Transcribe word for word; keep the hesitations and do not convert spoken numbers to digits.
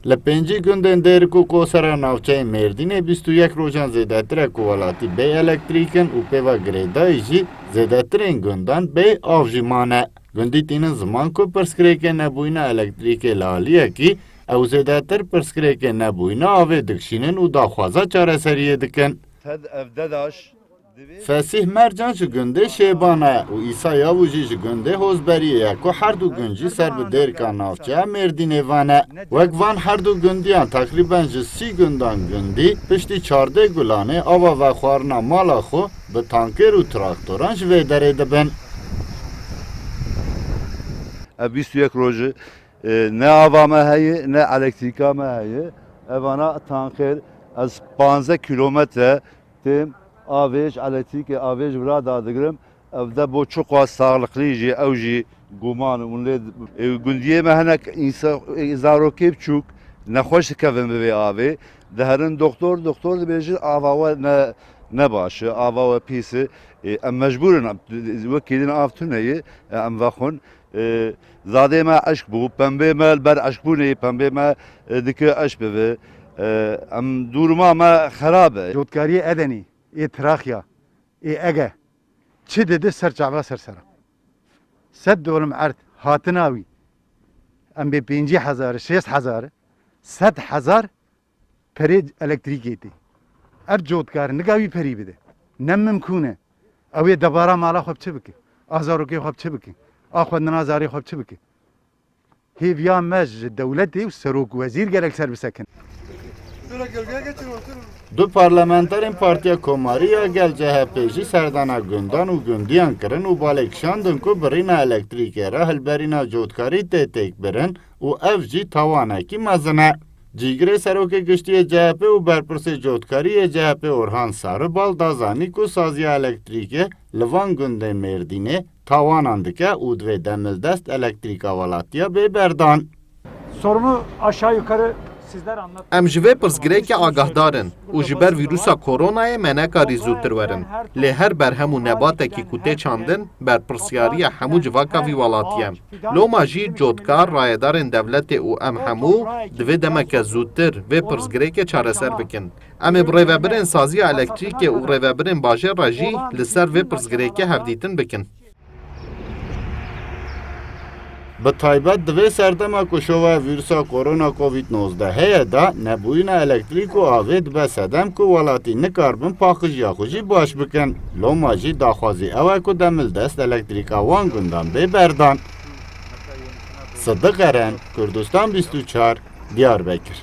Li pêncî gundên Dêrik û Kosera navçeyê Mêrdînê bîst û yek rojan zêdetir e ku welatî bê elektrîk in û pêva girêdayî jî zêdetirên gundan bê av jî mane. Gundî tînin ziman ku pirsgirêkê nebûyîna elektrîkê li aliyekî, ew zêdetir pirsgirêkê nebûyîna avê dikişînin û daxwaza çareseriyê dikin. Ted ev dedaş Fesîh Mercan ji gundê Şêban e û Îsa Yavû jî ji gundê Hozberiyê ye ku her du gund jî ser bi Dêrika Navçeya Mêrdînê ve ne. Wek van her du gundiyan teqrîben ji sî gundan gundî piştî çardeh gulanê ava vexwarina mala xwe bi tanker û traktoran ji vê derê dibin. Ev bîst û yek roj e, ne ava me heye, ne elektrîka me heye. Evana tanker, ez panzdeh kîlometre têm avê ji elektrîkê, avê ji vira dadigirim. Ev de bo çiqas saxliqlî jî, ew jî guman û lê, e, gundiyê me hinek însa-, e, zarokê biçûk nexweş dikevin bi vê avê. Diherin doktor, doktor dibêjin ava we ne, ne baş e, ava we pîs e. E, em mecbûr in, wekî din av tune ye, e, em vexwin. E, zadê me eşk bû, pembê me li ber eşkbûnê, pembê me, e, dike eşk bibe. E, em dûruma me xerab e. Cotkariyê Edenî, ê Trakya, ê Ege, çi didi ser çava ser sera. Sed dolim erd hatina wî, em bê pêncî hezar, şêst hezar, sed hezar perê elektrîkê tê. Ev cotkar nika wî perî bide. Ne mimkûn e. Ew ê debara mala xwe bi çi bike? A zarokê xwe bi çi bike? A xwendina zarê xwe bi çi bike? Hêviya me ji dewletê û serok wezîr gerek ser bisekin. Du parlamenterên Partiya Komarî ya Gel C H P jî serdana gundan û gundiyan kirin û balê kişandin ku birîna elektrîkê re hilberîna cotkarî tê têkbirin û ev jî tawanekî mezin e. Cîgirê Serokê Giştî yê C H P û berpirsê cotkarî yê C H P Orhan Sarıbal da zanîn ku saziya elektrîkê li van gundên Mêrdînê tawanan dike û divê demildest elektrîka welatiya bê berdan. Sorunu aşağı yukarı sizler anlattınız. Em ji vê pirsgirêkê agahdar in û ji ber vîrusa koronayê me nekarî zûtir werin. Lê her berhem û nebatekî ku tê çandin, berpirsyariya hemû civaka vî welatî ye. Loma jî cotkar, rayedarên dewletê û em hemû divê demeke zûtir vê pirsgirêkê çareser bikin. Em ê bi rêvebirên saziya elektrîkê û rêvebirên bajêr re jî li ser vê pirsgirêkê hevdîtin bikin. Bi taybet di vê serdema ku şoveya vîrusa korona Covid nozdeh heye de, nebûyîna elektrîk û avê dibe sedem ku welatî nikarbin paqijiya xwe jî baş bikin. Loma jî daxwazî ew e ku demildest elektrîka wan gundan bê berdan. Sidiq Eren, Kurdistan bîst û çar, Diyarbekir.